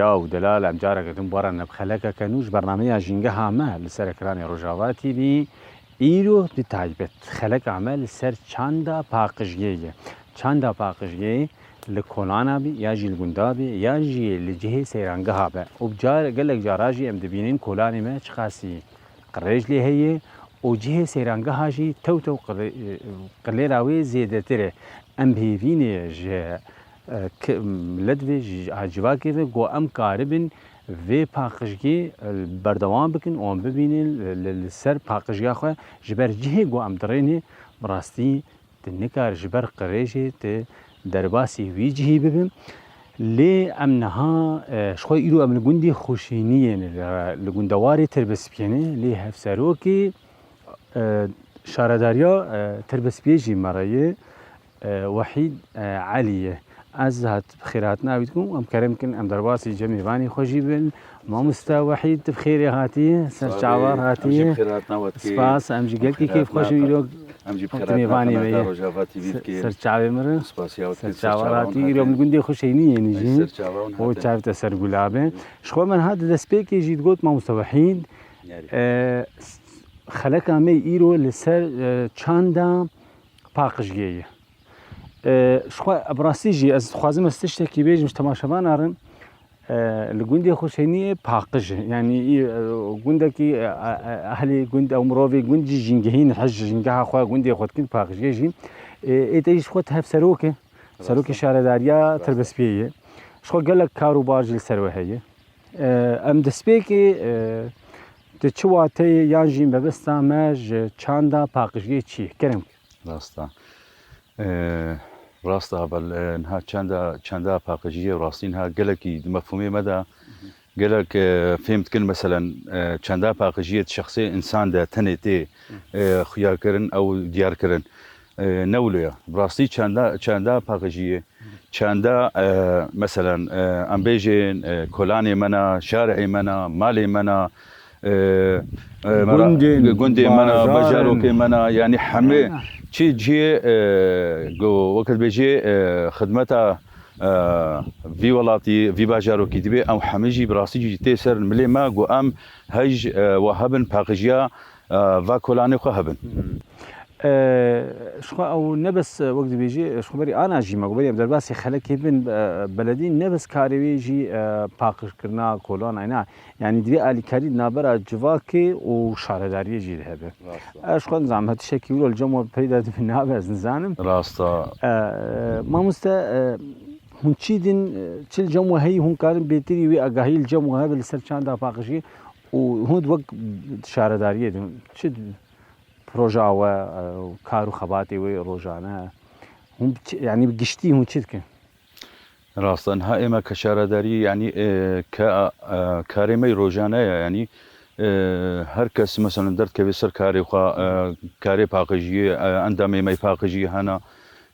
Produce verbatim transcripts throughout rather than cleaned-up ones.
Ya û delal, em careke din bi we re ne bi xelekeke nû ji bernameya Jîngeha me li ser ekranê Rojava T V. Îro bi taybet xeleka me li ser çanda paqijiyê ye. Çanda paqijiyê li kolana be ya jî li gunda be ya jî li cihê seyrangeha be. Û bi car, gelek cara jî em dibînin kolanê me çiqasî qirêj lê heye û cihê seyrangeha jî tew tew qirê-, qilêra wê zêdetir e. Em bi hêvî ne ji, e, ki-, milet ve, ji, ji civakê ve ku em karibin vê paqijgê, e, berdewam bikin û em bibînin li, li, li ser paqijiya xwe ji ber cihê ku em dirênê bi rastî Tu nikare ji ber qirêjê tu derbasî wî cihî bibin. Lê em niha, e, ji xwe îro em li gundê Xuşêniyê ne, li, li gundewarê Tirbespiyê ne, lê hevserokê, e, şaredariya, e, Tirbespiyê jî me re ye, e, Wehîd, e, Elî ye. Ez hat, bi xêr hatina wî dikim û em kerem kin, em derbasî cem mêvanê xwe jî bin. Mamoste Wehîd, tu bi xêrê hatî, ser çavan hatî. Spas, em jî gelkî kêfxweş in îro. Em jî bi xêr hatina, mêvanê me ye. Rojava T V dikê. Ser çavê min re. Spasiya we dikin, ser çavan hatî. Îro min gundê Xuşêniyê ne jî. Ser çavan hatî. O çav te ser gulabe. Ji xwe min hat destpêkê jî digot Mamoste Wehîd. Yarî. E, s-, xeleka me îro li ser, e, çanda paqijiyê ye. E, ji xwe, bi rastî jî ez dixwazim ez tiştekî bêjim ji temaşevana re, e, li gundê Xuşêniyê paqij e. Yanî, e, gundekî, e, e, ehlê gund ew mirovê gund jî jîngehîn hij jîngeha xwe gundê xwe dikin paqijiyê jî. E, ê te jî ji xwe hevserok e. Serokê şaredariya Tirbespiyê ye. Ji xwe gelek kar û bar jî li ser we heye. E, em destpêkê, e, tu çi wateyê yan jî mebesta me ji çanda paqijiyê çi ye? Kerem. Rast e. Ee, rast e, heval, ee, niha çanda, çanda paqijiyê û rastî niha gelekî di mefhûmê me de gelek, ee, fêm dikin, meselen, ee, çanda paqijiyê di şexsê însan de tenê tê, ee, xuya kirin ew diyar kirin. Ee, ne wilo ye. Bi rastî çanda, çanda paqijiyê, çanda, e, meselen, e, em bêjin, e, kolanê me ne, şarê me ne, malê me ne, e, e, me re, gundên, gundê me ne, bajarê, bajarokê me ne, yanî hemê çi cihê, e, go, weke dibêjê, e, xidmeta, e, vî welatî, vî bajarokî dibe, ew hemî jî bi rastî jî tê ser milê me, go em hej, e, wa hebin paqijiya, e, va kolanê xwe hebin. E, ji xwe ew ne bes, e, wek dibêjî, ji xwe berî ana jî me got, berî em derbasî xelekê bin, e, beledî ne bes karê wê jî, e, paqijkirina kolan, ayna. Yanî divê alîkarî di navbera civakê û şaredariyê jî de hebe. Rast e. Ez ji xwe nizanim, her tiştekî wilo li cem we peyda dibe nabe, ez nizanim. Rast e. E, mamoste, e, hûn çi din, e, çi li cem we heyî, hûn karin bêtirî wê agahî li cem we hebe li ser çanda paqijî û hûn wek şaredariyê din çi proja we, e, kar û xebatê wê rojane? Hûn bi çi, yanî bi giştî hûn çi dikin? Rast e, niha ême ke şaredarî, yanî, e, ke, e, karê me rojane ye, yanî, e, her kes, meselen, derdikeve ser karê xwe, e, karê paqijiyê, e, endamê me paqijiyê hene,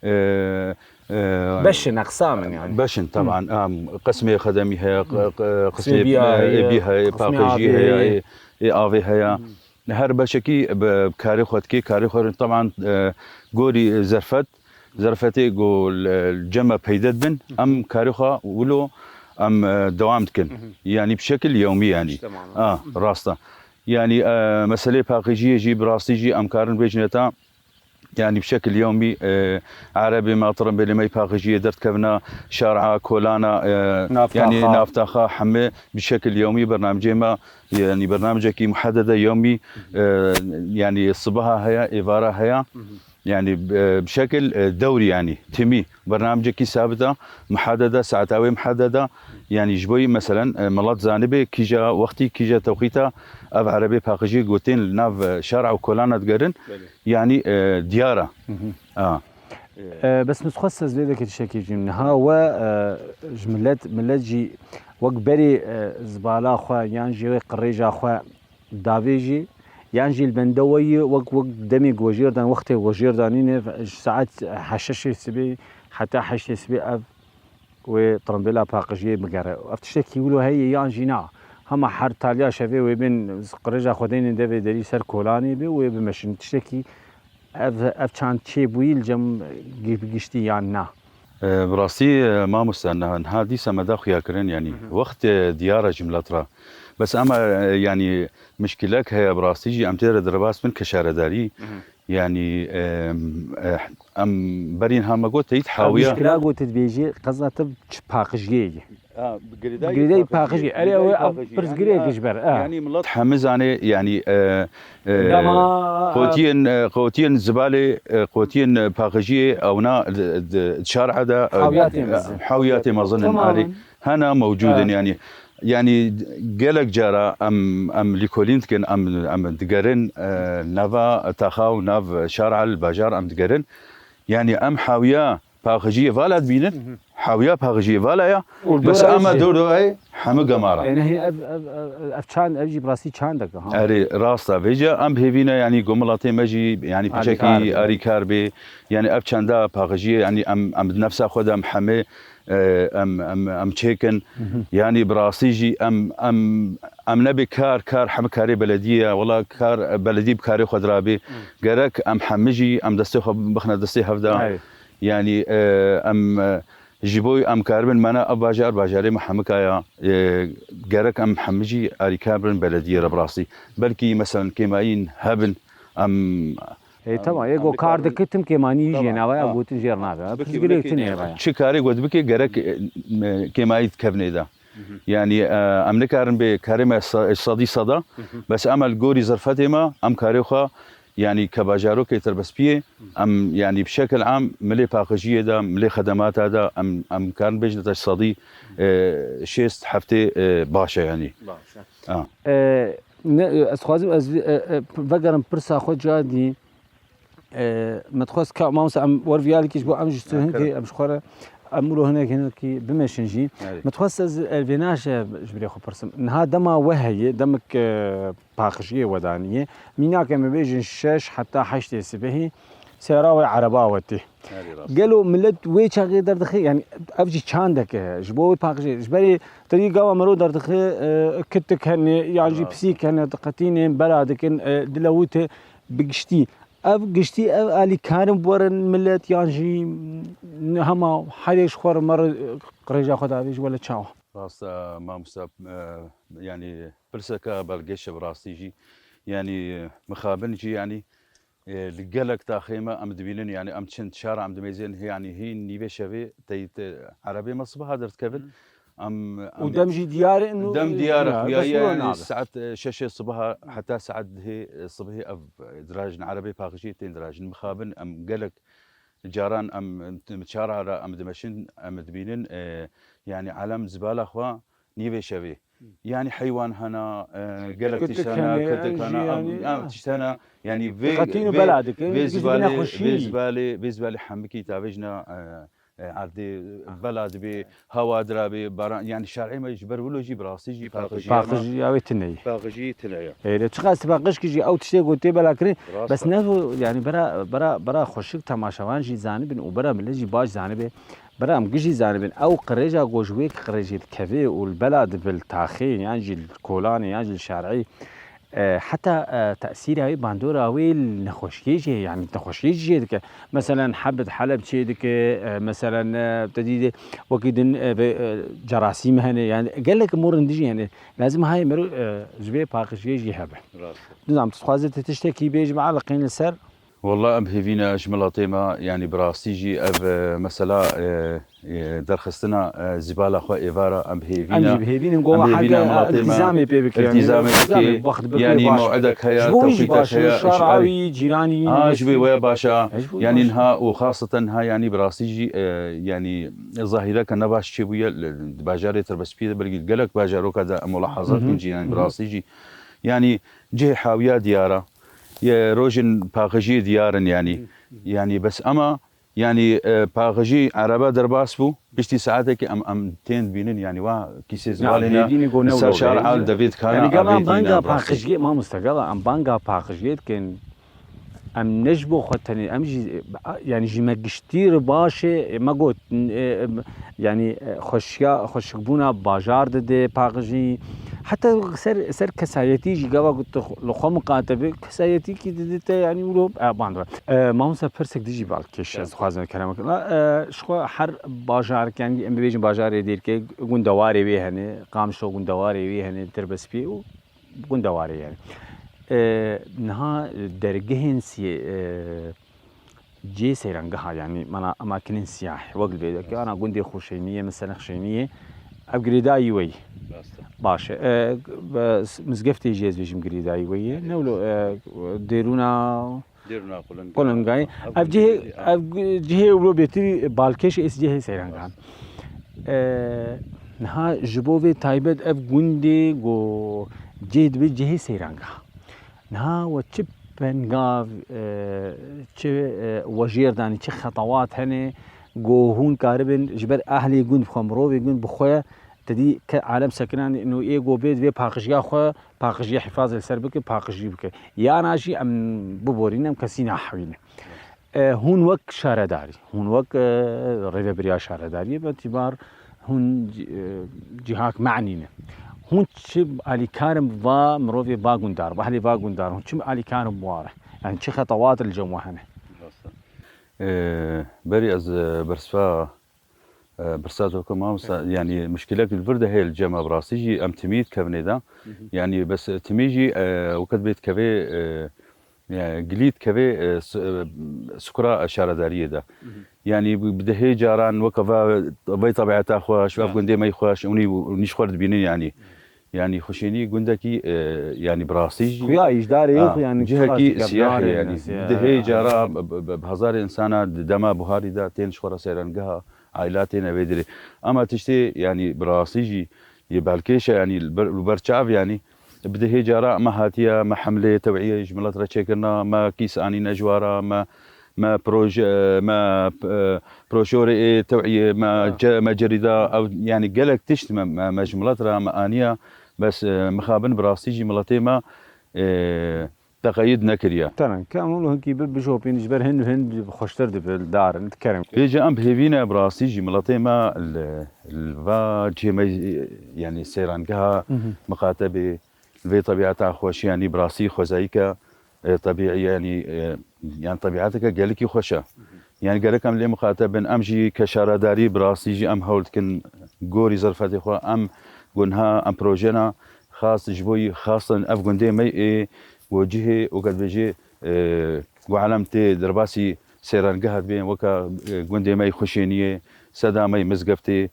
e, e, beş in, eqsam in, yanî. Beş in, teban, em, qismê xedemî heye, q-, q-, qismê, qismê bîya, e, heye, bî heye, qismê paqijiyê avê heye, heye, ê, ê avê heye. Her beşekî bi karê xwe dikê, karê xwe re teban, e, gorî zerfet, zerfetê ku li cem me peyde dibin, em karê xwe wilo em, e, dewam dikin. Yanî bi şekil yewmî yanî. Îşte mana. A, rast e. Yanî, e, meselê paqijiyê jî bi rastî jî em karin bêjine te, yanî bi şekil yewmî, e, erebê me, tirimbêlê me yê paqijiyê derdikevine şara, kolana, e, yanî navtaxa hemê bi şekil yewmî bernamecê me, yanî bernamecekî muhedede yewmî, e, yanî sibaha heye, êvara heye. Yanî, e, bi şekil, e, dewrî yanî, timî bernamecekî sabit e, muhedede, saeta wê muhedede, yanî ji bo yî, meselen, e, milet zanibe kîja wextî, kîja tewqîta ev erebê paqijiyê ku tên li nav, e, şara û kolana digerin, yanî, e, diyar e. A. E, bes min dixwest ez vê vekê tiştekî bêjim. Niha we, e, ji milet, milet jî wek berê, e, zibala xwe yan jî wê qirêja xwe davêjî, yan jî li bende we yî wek, wek demê ku we jêr dan, wextê we jêr danîne, ji saet heşt şeşê sibê heta heştê sibê ev wê tirimbêla paqijiyê bigere. Ev tiştekî wilo heye yan jî na? Hema her taliya şevê wê bên qirêja xwe deynin devê derî ser kolanê be û wê bimeşin. Tiştekî ev, ev çand çêbûyî li cem gi-, giştî yan na? E, bi rastî, e, mamoste, niha, niha dîsa me da xuya kirin, yanî Hı hı. wext, e, diyar e ji milet re. Bes ema, e, yanî mişkilek heye, bi rastî jî em tê re derbas bin ke şaredarî. Hı hı. Yanî, e, e, em berî niha me got teyît Ev hawiya. Mişkila got dibêjî qeza te çi paqijiyê ye. Ha, girêdayî Girêdayî paqijiyê. Paqijiyê. Erê, ew ê pirsgirêk ji ber, ha. Yanî milet hemî zane, yanî, e, e, Dema, qotiyên, e, qotiyên zibalê, e, qotiyên, e, paqijiyê ewna di, di, di şar'a de, e, Hawiyatê mezin. Hawiyatê mezin in, Tamam. erê, hena mewcûd in, Ha. yanî. Yanî gelek cara em, em lîkolîn dikin, em, em digerin, e, nava taxa û nav şar'a li bajar em digerin. Yanî em hawiya paqijiyê vala dibînin, Hı hı. hawiya paqijiyê vala ya, Û bes dora ama jî. dor doyê hemû gemara. E, nehê ev, ev, ev, ev çand, ev jî bi rastî çandek e, ha. Erê, rast e. Vêca em bi hêvî ne, yanî gomilatê me jî, yanî Alîkar piçekî be. alîkar bê. Yanî ev çanda paqijiyê, yanî em, em di nefsa xwe de em hemê, e, em, em, em çêkin. Hı hı. Yanî bi rastî jî em, em, em nebê kar, kar hemû karê belediyê ye. Wela kar, beledî bi karê xwe dirabê. Hı. Gerek em hemî jî em destê xwe bixine destê hev de. Erê. Yanî, e, em, e, ji bo em karibin, mena ev bajar, bajarê me hemika ya. E, gerek em hemî jî alîkar bin belediyê re bi rastî. Belkî, meselen, kêmayîn hebin, em, Ê, em, tamam, yê em go kar dikaribin. dike tim kêmanî jî Tamam, nava ya ha. gotin jêr nabe. Bikî, Pirsgirêk binekî tune ne. ye. Çi karê got bike, gerek, e, me, kêmayî dikevnê de. Hı hı. Yanî, e, em nikarin bê karê me sa-, sedî seda, Hı hı. bes em li gorî zerfetê me, em karê xwe Yanî ke bajarokê Tirbespiyê, em, yanî bi şekil am milê paqijiyê de, milê xedemata de, em, em karin bêjin te sedî, e, şêst heftê, e, baş e yanî. Baş e. Ha. E, ne, ez dixwazim ez, e, e, vegerim pirsa xwe cihadî. E, me dixwest ka mamoste em wer viyalekî ji bo em ji tu Ha, hinkê kerem. em ji xwe re em wilo hinek hinekî bimeşin jî. Evet. Me dixwest ez, e, vêna ji, ji birê xwe pirsim. Niha dema we heye, demik, e, paqijiyê wedaniyê. Mînake me bêjin şeş heta heştê sibehî seyara we ereba we tê. Erê rast. Gelo millet wê çaxê derdixe, yanî ev jî çandek e, ji bo wê paqijê. Ji berê te dî gava mero derdixe, e, kitik hene, yan jî Rast. pisîk hene, diqetînên, bela dikin, e, dilewite bi giştî. Ev giştî, ev alîkarin werin millet, yan jî hema herê ji xwe re me re, e, rêja xwe davêj wele çawa? Rast e, mamoste, e, yanî pirseke belgeş e bi rastî jî. Yanî mixabin jî, yanî, e, li gelek taxê me em dibînin, yanî em çin şara em dimêzin, yanî hîn nîvê şevê teyît, e, erebê me sibaha derdikevin. Hı. Em, Û em dem jî diyar in û, Dem diyar e, ya, xuya bes ye, wilo yanî nabe. saet, e, şeşê sibaha heta saet dihê, e, sibihê ev, e, dirajin, erebê paqijiyê tên dirajin. Mixabin em gelek caran em, em, em çara re em dimeşin, em dibînin, e, yanî elem zibala xwe nîvê şevê. Yanî heywan hena, e, gelek Kutik tişt hena, hene, kutik en hena, jî em, yanî, em ya. tişt hena, yanî vê, Diqetîn û vê, bela dikin, vê giz zibalê, nexweşî. vê zibalê, vê zibalê hemikî tavêjina, e, e, erdê bela dibê, hewa dirabê, baran, yanî şerê me ji ber wilo jî bi rastî jî paqijî hema. Paqijî ya wê tune ye. Paqijî tune ye. Ê, lê çiqas paqij ki jî ew tiştê ku tê bela kirin, Rast bes e. ne, yanî bera, bera, bera xweşik temaşevan jî zanibin û bera millet jî baş zanibe. Bira em gijî zanibin, ew qirêja ku ji wê qirêjê dikeve û li bela dibe li taxê, yan jî li kolanê, yan jî li şerî, e, heta, e, tesîra wê, bandora wê li nexweşiyê jî, yanî nexweşiyê jî jê dike. Meselen, heb di heleb çê dike, e, meselen, e, te dî wekî din, e, vê, e, cerasîm hene, yanî gelek mor in dijî hene. Lazim hayê mero, e, ji vê paqijiyê jî hebe. Rast. Nizam, tu dixwazî tu tiştekî bêjî, me eleqîn li ser. Walla em hêvî ne ji miletê me, yanî bi rastî jî ev, e, mesela, e, e, derxistina, e, zîbala xwe êvara em hêvî Em ne. jî bi hêvî ne, Em gova hêvî heke ne miletê me îltîzamê pê bike, yanî îltîzamê îltîzamê bike. wext bike Yanî baş. mew'idek heye, Ji bo wî jî tewqîtek baş e, heye, ji şara wî, cîranî, Ha, ji vê wê baş e. E, ji bo Yanî baş. niha û xaseten niha yanî bi rastî jî, e, yanî zahîreke ne baş çêbûye li, di bajarê Tirbespiyê de belkî gelek bajaroka de em mulahazat Hı hı. kin jî yanî bi Hı hı. rastî jî. Yanî cihê hawiya diyar e. Ye rojên paqijiyê diyar in yanî. Hı hı. Yanî bes ema yanî, e, paqijî erebe derbas bû. Piştî saetekê em, em tên dibînin yanî wa kîsê Ya, zibalê ne hêdînê go ne ser wilo şar hêdî. al devê dikana Yanî gava em avê banga dîna bi rastî. paqijiyê, mamoste, gava em banga paqijiyê dikin. Em ne ji bo xwe tenê, em jî, yanî ji me giştî re baş e, me got, e, yanî, e, xweşiya, xweşikbûna bajar dide paqijî. Heta ser, ser kesayetî jî gava ku tu li xwe miqate be, kesayetîkî dide te, yanî wilo, e, ban dibe. E, mamoste pirsek dijî balkêş ez dixwazim kerem bikim. E, ji xwe her bajarek, yanî em bibêjin bajarê Dêrikê, gundewarê wê hene, Qamişlo gundewarê wê hene, Tirbespî û gundewarê yani. E, niha dergehên siyê, e, cihê seyrangeha yani mana emakinin siyah wek li vê derkê ana gundê Xuşêniyê, mesela Xuşêniyê, ev girêdayî weyî. Rast e. Baş e. E, be-, mizgeftê jî ez bêjim girêdayî weyî. Ne wilo, e, dêrûna Dêrûna Qulingayê. Qulingayê. Ev Ev gundê cihê, jî, ha. Ev gu-, cihê wilo bêtir balkêş ê cihê seyrangehan. Rast e. E, niha ji bo vê taybet ev gundê go cihê dibe cihê seyrangeha. Niha we çi pengav, e, çi, e, we jêr danî, çi xetewat hene, go hûn karibin ji ber ehlê gund bi xwe, mirovê gund bi xwe, te dî ke alem sekinanî, ino ê go bê divê paqijiya xwe, paqijiya hifaz li ser bike, paqijî bike. Yana jî em biborînin, em kesî nahewînin. E, hûn wek şaredarî, hûn wek, e, rêvebiriya şaredariyê, be tîbar hûn, e, cihak me'nî ne. Hûn çi alîkarin va mirovê va gundar, va ehlê va gundar, hûn çi alîkarin bi wa re? Yani çi xetewat li cem we hene? Rast e. E, berî ez, e, bersiva, e, bersa te bikim, mamosta, yani mişkilek li vir de heye li cem me bi rastî jî em timî dikevin ê de. Hı hı. Yani bes, e, timî jî, e, weke dibê dikevê, e, e, gilî dikevê, e, s-, e, sukura şaredariyê de. Hı hı. Yani bi, bi dehê caran weke va, vey tebiata xweş, ev gundê me yî xweş, hûnî, hûnî ji xwe re dibînin yani. Hı. Yani Xuşênî gundekî, e, yani bi rastî jî, xuya îjdarê yok ha, yani, cihekî siyah e yani. Bi dehê cara, bi, bi, bi hezarê insana di dema buharî de tên ji xwe re seyrangeha, aîla têne vê dirê. Ama tiştê yani bi rastî jî yê balkêş e yani li ber, li ber çav yani. Bi dehê cara me hatiye, me hemlê tewiyê ji milet re çêkirina, me kîs anîne ji wa re, me, me proje, me, e, broşorê ê tewiyê, me, ha, ce-, me cerîda, ew, yani gelek tişt me, me, me ji milet re me aniye, bes, e, mixabin bi rastî jî miletê me, e, teqeyid nekiriye. Teren, ke em wilo hinkî bi, bijopîn, ji ber hin û hin xweştir dibe, li dar in, dikerem. Vêce em bi hêvî ne bi rastî jî miletê me li, li va cihê me, yani seyrangeha, hı hı, miqate bê, li vê tebiata xweş, yani bi rastî xwezayîke, e, tebiî, yani, e, yani tebiateke gelekî xweş e. Hı hı. Yani gerek em lê miqate bin, em jî ke şaredarî bi rastî jî em hewl dikin gorî zerfetê xwe, em gunha, em projena xas ji bo yî xastin ev gundê me ê, ku cihê, weke dibêjê, e, ku alem tê derbasî seyrangeha dibên, weke, e, gundê me yî Xuşêniyê, seda me yî Mizgeftê,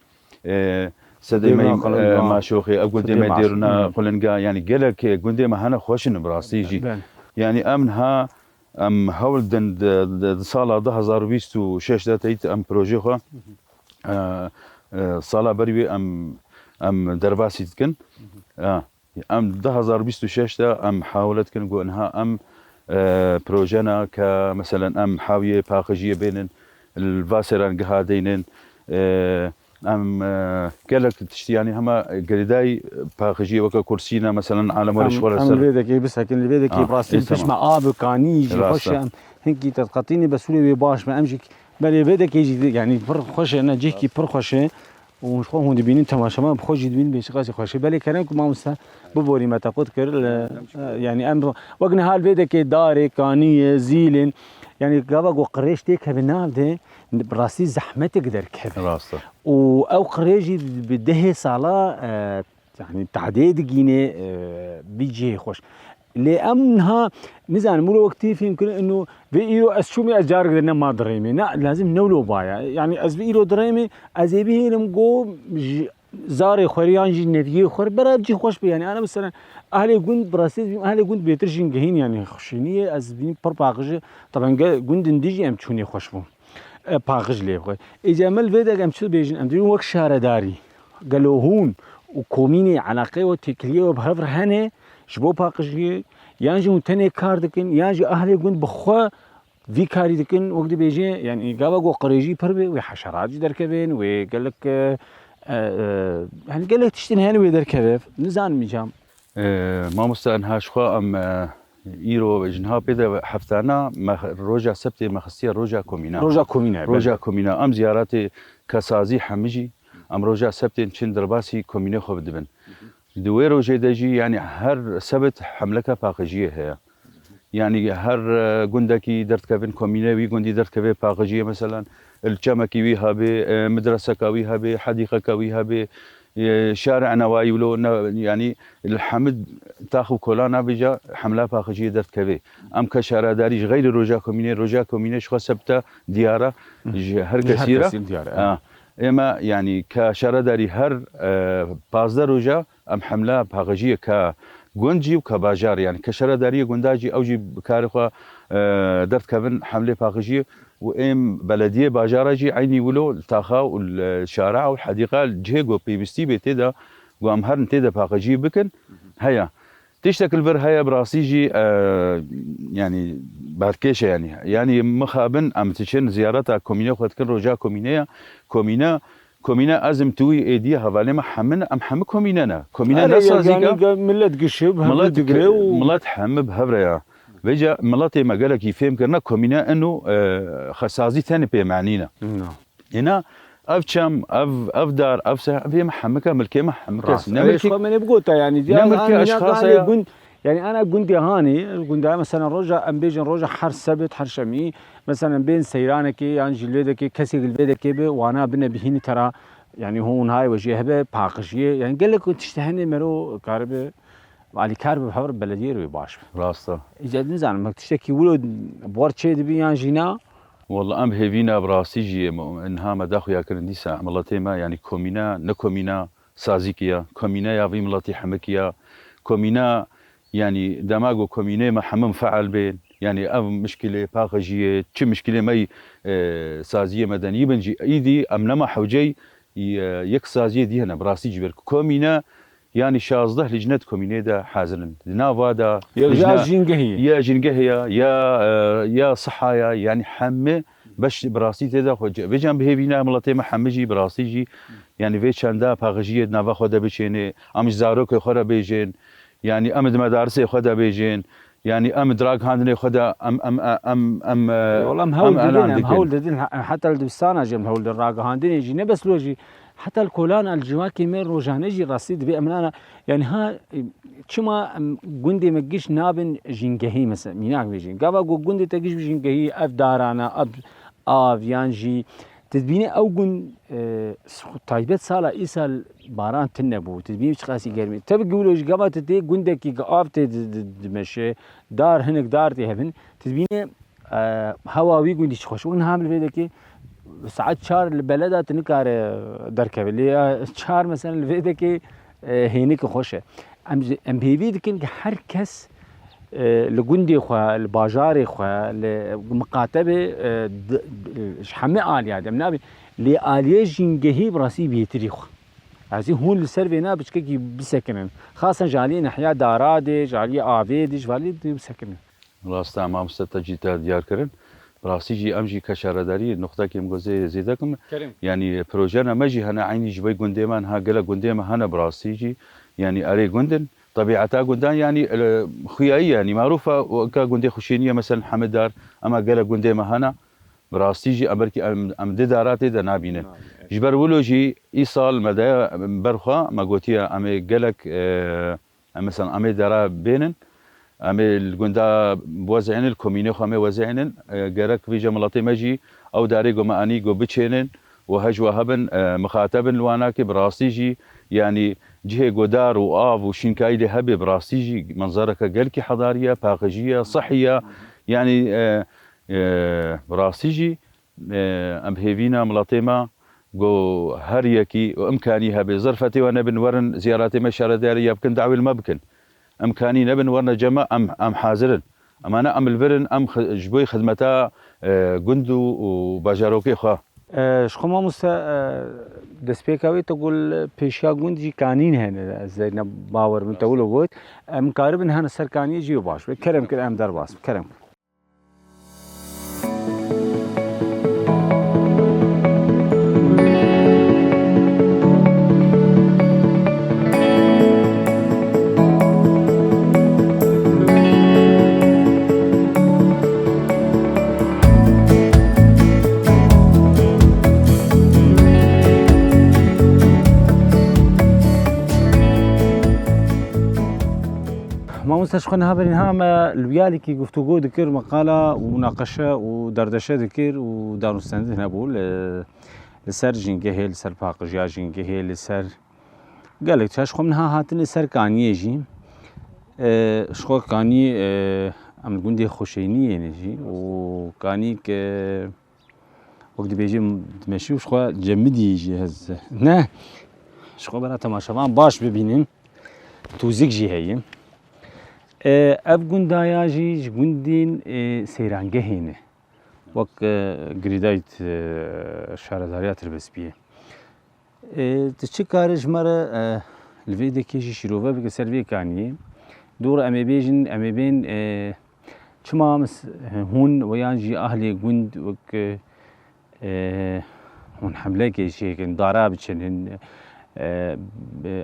e, sedê me yî, e, Maşoxê, ev gundê me yî Dêrûna Qulinga, yani gelek, e, gundê me hene xweş in bi rastî jî. Yani em niha, em hewl din di, di, di sala du hezar û bîst û şeş de teyît em projê xwe, e, e, sala berî wê em, em derbasî dikin. E, Em du hezar bîst û şeş de em hewle dikin ku niha em, e, projena ke meselen em hawiyê paqijiyê bênin, li va seyrangeha deynin, e, em, e, gelek tiştî, yanî hema girêdayî paqijiyê weke kursî ne, meselen alem were ji xwe re ser. Em li vê dekê bisekin, li vê dekê bi rastî pişt me av û kanî jî xweş e, em hinkî tedqetînê be sûrê wê baş be, em jî belê vê dekê jî, yanî pir xweş e, ne cihkî pir xweş e. Û ji xwe hûn dibînin, temaşevan bi xwe jî dibînin, bêsiqasî xweşê. Belê kerem ku mamoste biborî me te qut kir, li, e, yanî em wek niha li vê dekê darê, kaniyê, zîlên, yanî gava ku qirêj têkeve nav de, bi rastî zehmetek derkeve. Rast e. Û ew qirêj jî bi dehê sala, e, yanî tadê digîne, e, vî cihê xweş. Lê em niha, nizanim, wilo wek tê fêm kirin, ino vê îro ez çûmê, ez carek de nema dirêmê. Na, lazim ne wilo baye. Yanî ez vê îro dirêmê, ez ê bihêlim go ji zarê xwe re yan jî neviyê xwe re berav cî xweş be. Yanî ana mesela ehlê gund, bi rastî ez bîm, ehlê gund bêtir jîn gehîn, yanî xweşîniyê ez bîm pir paqij e. Taban ge-, gundin dî jî em çûnê xweş bû. E, paqij lê xwe. Êca me li vê de em çi bêjin? Em dibîn wek şaredarî, gelo hûn û komînê eleqeyê we, têkiliyê we bi hev re hene ji bo paqijiyê, yan jî hûn tenê kar dikin, yan jî ehlê gund bi xwe vî karî dikin, wek dibêje, yanî gava ku qirêjî pir be, wê heşerat jî derkevin, wê gelek, e, e, e, yanî gelek tiştên hene wê derkeve, nizanim îcam. E, mamoste, niha ji xwe em, e, Îro ji niha pê de heftana me, roja sebtê me xistiye roja komîna. Roja komîne. Roja komîna. Em ziyaretê kesazî hemijî em roja sebtên çin derbasî komînê xwe bidibin. Di wê rojê de jî, yanî her sebit hemleka paqijiyê heye. Yanî her e, gundekî derdkevin, komîne wî gundî derdkeve paqijiyê, meselan, li çemekî wî hebê, e, midreseka wî hebê, hedîqeka wî hebê, e, şarê enewayî wilo, ne, yanî li hemid tax û kolana vêca hemla paqijiyê derdkevê. Em ke şaredarî ji xeyrî roja komînê, roja komînê ji xwe sebte diyara ji her kesî re. Ha. Ême, yanî ke şaredarî her e, pazdeh roja em hemla paqijiyê ke gund jî û ke bajar, yanî ke şaredariyê gunda jî ew jî bi karê xwe e, derdkevin hemlê paqijiyê û êm belediyê bajara jî eynî wilo li taxa û li şara û hedîqa cihê ku pêwîstî bê tê de ku em herin tê de paqijiyê bikin heye. Tiştek li vir heye, bi rastî jî e, yanî balkêş e yanî. Yanî mixabin em diçin ziyareta komînê xwe dikin, roja komînê ye. Komîne, komîne ez im tu wî êdî hevalê me hemin, em hemi komîne ne. Komîne ne sazîka. Milet gişe bi hev digire û milet hemi bi hev re ya. Vêca miletê me gelekî fêm kirine komîne ino e, xesazî tenê pê manî ne. Êna ev çem, ev ev dar, ev se, ev ê me hemike, milkê me hemike. Ne milkê, xwe me bigota yanî. Ne milkê eşxasa ya. Gund, yanî ana gundê hanê, gunda mesela roja, em bêjin roja her sebit, her şemî, mesela bên seyranekê yan jî lêdekê, kesê li vêdekê bi wana bine bihînî tera, yanî hûn hay we jê hebe, paqijiyê, yanî gelek tiştê hene mero karibe alîkar bi hev belediyê re baş bi. Rast e. Îca nizanim, tiştekî wilo bor çê dibi yan jî na? Walla em hêvîna bi rastî jî em niha me daxuya kirin dîsa miletê me, yanî komîna, ne komîna sazîkî ya, komîna ya vî miletî hemikî ya, komîna, yanî dema ku komînê me hemim feal bên, yanî ev mişkilê paqijiyê, çi mişkilê me yî, e, saziyê medenî bin jî, îdî em nema hewceyî, e, yek saziyê dî hene, bi rastî jî ber komîne, yanî şazdeh licnet komînê de hazir in. Di nava de ya jîngehê ya, ya jîngehê ya, ya, e, ya siha ya, yanî hemî beş bi rastî tê de xwe ce-, vêcan bi hêvî ne miletê me hemî jî bi rastî jî, yanî vê çenda paqijiyê di nava xwe de biçênê, em ji zarokê xwe re bêjên, yanî em di medarisê xwe de bêjên, yanî em di ragihandinê xwe de em, em, em, em, e, Wala em hewl em didin, elan em dikin. Hewl didin, he-, heta li dibistana jî em hewl didin, ragihandinê jî, ne bes lo jî, heta li kolana, li civakê me rojane jî rastî divê em nana, yanî ha, e, çima em gundê me giş nabin jîngehî mesela, mînak bêjin. Gava ku gundê te giş bi jîngehî, ev darana, ev av yan jî, tu dibînî ew gund, e, taybet sala îsal baran tune bû, tu dibînî çiqasî germî. Tevî ku wilo jî gava tu tê gundekî ku av tê di-, di-, dimeşe, dar, hinek dar tê hebin, tu dibînî, e, hewa wî gundî çi xweş. Win ham li vê dekê saet çar li beleda tu nikare derkeve. Lê ya çar mesela li vê dekê, e, hênik xweş e. Em ji, em hêvî dikin ki her kes, e, li gundê xwe, li bajarê xwe, li miqatebê, e, di, e, ji hemî aliya de, em nabê, lê aliyê jîngehî bi rastî bêtirî xwe. Ez ê hûn li ser vêna biçkekî bisekinin. Xasen ji aliyê nehiya daradê, ji aliyê avê dê, ji aliyê dê bisekinin. Rast e, mamoste te jî te diyar kirin. Bi rastî jî em jî ke şaredarî nuqtekê min gozê zêde kim. Kerem. Yanî projeyê me jî hene eynî ji vê gundê me, ha gelek gundê me hene bi rastî jî. Yanî erê gund in. Tebîeta gundan yanî, e, xuyayî yanî marûf e, weke gundê Xuşênî ye, meselen Hemidar, ema gelek gundê me hene. Bi rastî jî em belkî em, em di dara tê de nabînin. Nabînin. Ji ber wilo jî îsal me de ber xwe me gotiye em ê gelek, e, Em, mesela, em ê dera bênin, em ê li gunda biwezînin, li komînê xwe em ê wezînin, e, gerek vêca miletê me jî ew darê ku me anî ku biçênin û hej we hebin, e, mixatebin li wanakê, bi rastî jî, yanî cihê ku dar û av û şînkayî lê hebe, bi rastî jî menzereke gelkî hedarî ye, paqijî ye, sihî ye, yanî, e, e, bi rastî jî Em hêvîna miletê me ku her yekî û imkanî hebe, zirfetê we nebin, werin ziyaretê me şaredarî ya bikin, dawê li me bikin. Imkanî nebin, werine cem me, em, em hazir in. Emane em li vir in, em xi-, ji bo xidmeta, e, gund û, û bajarokê xwe. E, ji xwe mamoste, e, destpêka wê te got li pêşiya gund jî kanîn hene, ez ne bawer min te wilo got. Em karibin hene ser kaniyê jî baş be. Kerem kir em derbas bin. Kerem kir. Mamoste, ji xwe niha berî niha me li wiyalekî guftûgo dikir, meqala û munaqeşe û derdeşe dikir û danûstendin hebû li, li ser jîngehê, li ser paqijiya jîngehê, li ser gelek çar. Ji xwe niha hatine ser Kaniyê jî. E, ji xwe Kanî, e, em li gundê Xuşêniyê ne jî û Kanî ke wek dibêjin dimeşî û ji xwe cemidî jî hez ne. Ji xwe bera temaşevan baş bibînin. Tûzik jî heye. E, ev gundaya jî ji gundên, e, seyrangehê ne. Wek, e, girêdayî, e, şaredariya Tirbespiyê. E, tu çi kare ji me re, e, li vê dekê jî şîrove bike ser vê Kaniyê? Dûr em ê bêjin, em ê bên, e, çima mis-, hûn we yan jî ahlê gund wek, e, hûn hemlekê çêkin, dara biçinin, e,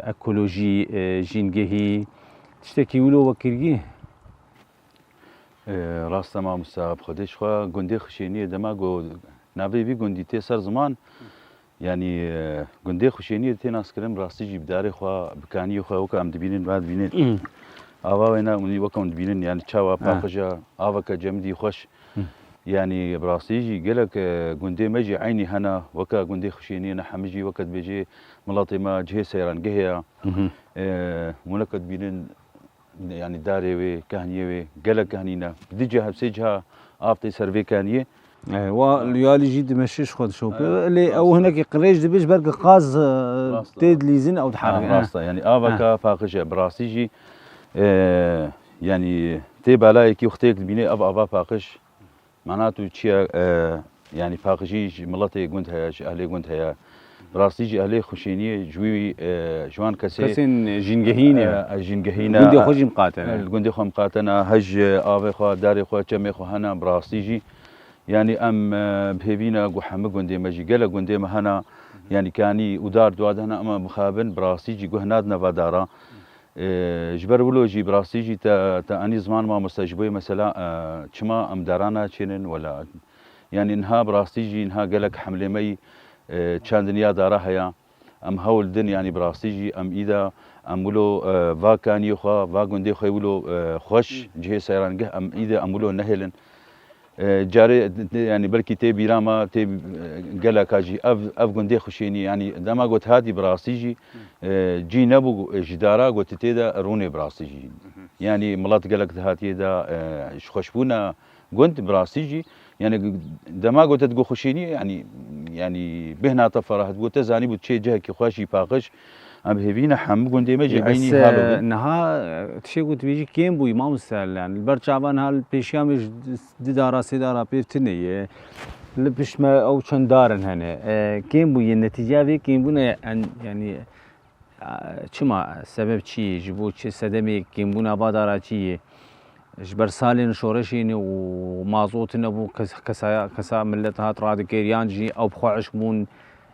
ekolojî, e, jîngehî, tiştekî wilo we kirî? E, rast e mamosta, bi Xwedê ji xwe gundê Xuşêniyê dema ku navê vî gundî tê ser ziman, yanî, e, gundê Xuşêniyê tê naskirin, bi rastî jî bi darê xwe, bi kaniyê xwe, weke em dibînin, va dibînin. Hmm. Ava wêna, wî weke em dibînin, yanî çawa Ha. paqij e, aveke cemidî xweş. Hmm. Yanî bi rastî jî gelek, e, gundê me jî eynî hene, weke gundê Xuşêniyê ne, hemî jî weke dibêjê miletê me cihê seyrangehê ye. Mhm. E, hûn weke dibînin, yanî darê wê, kehniyê wê, gelek kehnî ne. Di cih, sê ciha av tê ser vê kehniyê. E, wa li yalî jî dimeşe ji xwe dişopê. E, Lê ew rast e. hinekî qirêj dibe ji ber ku qaz, e, Rast e. tê dilîzin ew Ha, diherikin. rast e. Yanî aveka Ha. paqij e. Bi rastî jî, e, yanî tê belayekî xwe têk dibînê ev ava paqij. Mana tu çi ye, e, yanî paqijî ji miletê gund heye, ji ehlê gund heye. Bi rastî jî ehlê Xuşêniyê ji wî, e, ji wan kesê, Kesên jîngehî ne. e, e, jîngehî ne. Gundê xwe jî miqate ne. E, gundê xwe miqate ne, hej avê xwe, darê xwe, çemê xwe hene, bi rastî jî. Yanî em, e, bi hêvî ne ku hemî gundê me jî, gelek gundê me hene, yanî kanî û dar dua de hene, em mixabin, bi rastî jî guh nadine va dara. E, ji ber wilo jî bi rastî jî te, te anî ziman mamoste ji bo yê mesela, e, çima em dara naçênin wela, yanî niha bi rastî jî niha gelek hemlê me yî, e, çend dinya dara heye. Em hewl din, yanî bi rastî jî em îda, em wilo, e, va kaniyê xwe, va gundê xwe wilo, e, xweş, Hı. cihê seyrangeh em îde em wilo nehêlin. E, carê, yanî belkî tê bîra me, tê, e, geleka jî ev, ev gundê Xuşênî, yanî dema got hatî bi rastî jî, Hı. e, cî nebû, e, ji dara got tê de rûnê bi rastî jî. Hı hı. Yanî milet gelek dihatiyê de, e, ji xweşbûna gund bi rastî jî, yanî dema got te digot Xuşênî, yanî, yanî bêhna te ferah, digot te zanîbû çê cihekî xweş jî paqij, em hêvî ne hemû gundê me jî Ê, bes, eynî halo e, bin. Niha, e, tiştê ku tu bêjî kêm bûyî, mamoste, yanî li ber çavan hal pêşiya me ji di dara, sê dara pêv tune ye. Li pişt me ew çend darin hene. E, kêm bûyî, netîceya vê kêmbûnê en, yanî, e, çima, sebeb çi ye? Ji bo çi sedemê kêmbûna va dara çi ye? Ji ber salên şoreşê ne û mazot nebû, kes-, kesaya, kesa millet hat radikir, yan jî ew bi xwe eşq bûn,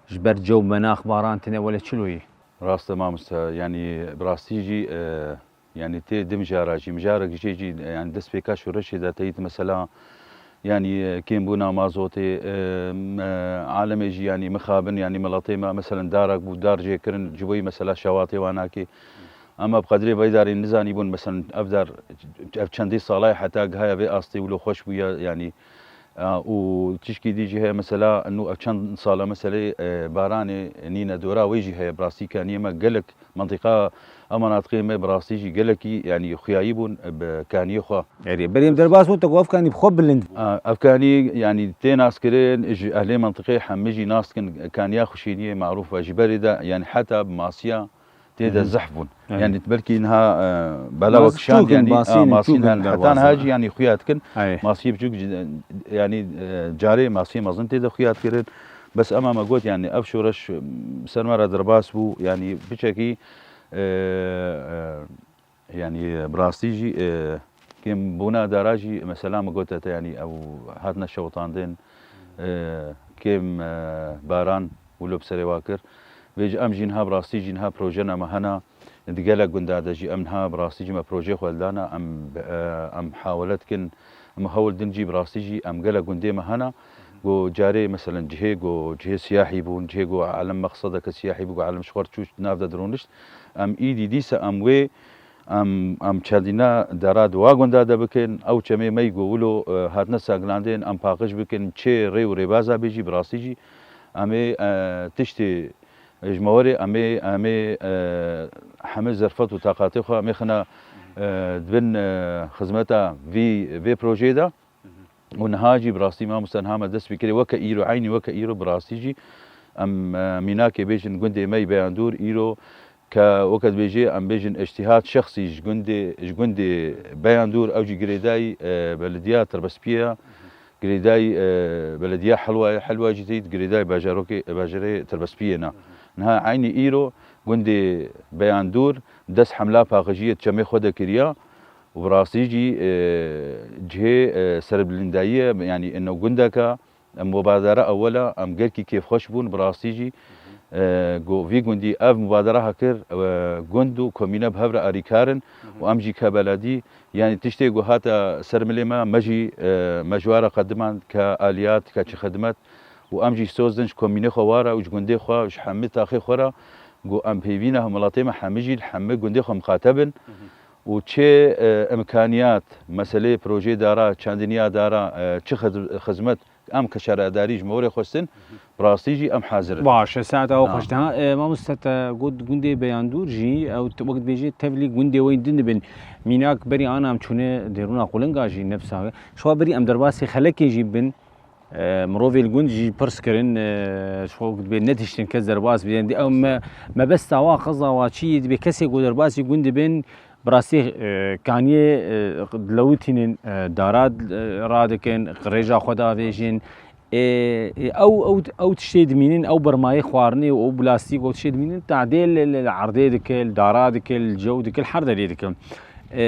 ji ber cew menax baran tine, wele çilo ye? Rast e mamoste, yanî bi rastî jî, e, yanî tê di mijara jî, mijarek jê jî, yanî destpêka şoreşê de teyît mesela, yanî, e, kêmbûna mazotê, e, m-, e, alemê jî, yanî mixabin, yanî miletê me, meselen darak bû, dar jê kirin, ji bo yî mesela şewatê wan nakê. Em bi qedrê veydarê nizanîbûn, meselen ev dar, ev çendê sala ye heta gihaya vê astê wilo xweş bûye, yanî, e, û tişkî dî jî heye, mesela nû ev çend sala meselê, e, baranê nîne dora wê jî heye, bi rastî kaniyê me gelek Mentiqa, ev menatiqê me bi rastî jî gelekî, yanî, xuyayî bûn bi kaniyê xwe. Erê, berê em derbas bûn, te ku ev kanî bi xwe bilind bû. A, ev kanî, yanî, tê naskirin, ji ehlê mentiqê hemî jî nas dikin, kaniya Xuşêniyê marûf e. Ji berê de, yanî, heta bi masiya tê de Hı hı. zehf bûn. Erê. Yanî, belkî niha, e, bela Mas wek şand, çûk in, yanî, masîn a, in, masîn çûk in hene. Heta derbas niha in. jî, yanî, xuya dikin. Erê. Masiyê biçûk ji, yanî, e, carê masiyê mezin tê de xuya dikirin. Bes ema me got, yanî ev şoreş, e, ser me re derbas bû, yanî piçekî, e, e, yanî bi rastî jî, e, kêmbûna dara jî, mesela me got te, yanî ew hatine şewitandin, e, kêm, e, baran wilo bi serê wa kir. Vê jî em jî niha bi rastî jî niha projena me hene. Di gelek gunda de jî em niha bi rastî jî me projeyê xwe li dana, em, e, em hawile dikin, em hewl din jî bi rastî jî em gelek gundê me hene. Go carê, meselen, cihê go, cihê siyahî bûn, cihê go alem mexsedeke siyahî bû, go alem ji xwe re çû nav de dirûnişt. Em îdî dîsa em wê Em, em çendîna dara di wa gunda de bikin, ew çemê me yî ku wilo, e, hatine sekinandin, em paqij bikin, çê rê û rêbaza bê jî, bi rastî jî em ê, e, tiştê ji me werê, em ê, em ê, e, hemî zerfet û taqatê xwe em ê xina, e, di bin, e, xizmeta vî, vê projeyê de. Û niha jî bi rastî mamoste niha me dest pê kirê weke îro, eynî weke îro bi rastî jî em, e, mînakê bêjin gundê me yî Beyandûr îro ke weke dibêjê em bêjin îctîhad şexsî ji gundê, ji gundê Beyandûr ew jî girêdayî, e, belediya Tirbespiyê ye, girêdayî, e, belediya Helwa ye, Helwa jî tê girêdayî bajarokê, bajarê Tirbespiyê ne. Niha eynî îro gundê Beyandûr dest hemla paqijiyê di çemê xwe de kiriya. Û bi rastî jî, e, cihê, e, serbilindayî ye, yanî ino gundeke, em mubadera ewel e, em gelkî kêfxweş bûn, bi rastî jî, e, ku vî gundî ev mubadera ha kir, e, gund û komîne bi hev re alîkar in û em jî ke beledî, yanî tiştê ku hate ser milê me, me jî, e, me ji we re qedimand ke aliyat, ke çi xidmet û em jî soz din ji komînê xwe wa re û ji gundê xwe, ji hemî taxê xwe re, ku em pêvî ne hemwelatê me hemî jî li hemî gundê xwe miqate bin. Û çi, e, imkaniyat, meseleyê projeyê dara, çandiniya dara, e, çi xiz-, xizmet em ke şaredarî ji me werê xwestin, bi rastî jî em hazir in. Baş e, saet ew Ha. xweş. Daha, e, mamoste te got gundê Beyandûr jî, ew t-, wek dibêje tevlî gundê we yên din dibin. Mînak berî ana em çûne Dêrûna Qulinga jî nefsa. Şiwa berî em derbasê xelekê jî bin. E, mirovê li gund jî pirs kirin, e, ji xwe dibê netiştin kes derbas bidin. Ew me, mebesta wa qeza wa çi ye, dibê kesê ku derbasî gund dibin, bi rastî, e, kaniyê, e, dilewitînin, e, dara, e, radikin, rêja xwe davêjin. E, e, ew, ew, ew tiştê dimînin, ew bermayê xwarinê û ew plastîk û tiştê dimînin, tadê li, li, li erdê dike, li dara dike, li cew dike, li her derê dike. E,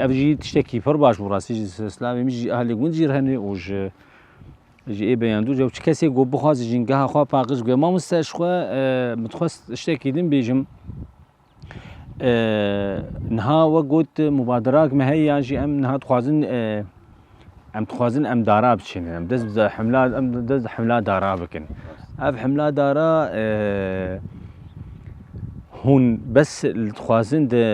ev jî tiştekî pir baş bû, rastî jî slavê min jî ehlê gund jî hene û ji Ji ê Beyandûr, ew çi kesê ku bixwaze jîngeha xwe paqij bike. Mamoste ji xwe, e, min dixwest tiştekî din bêjim. E, niha we got mubaderak me heye yan jî em niha dixwazin, e, em dixwazin em dara biçînin. Em dest bi hemla, em dest bi hemla dara bikin. Ev hemla dara, e, Hûn bes li dixwazin di,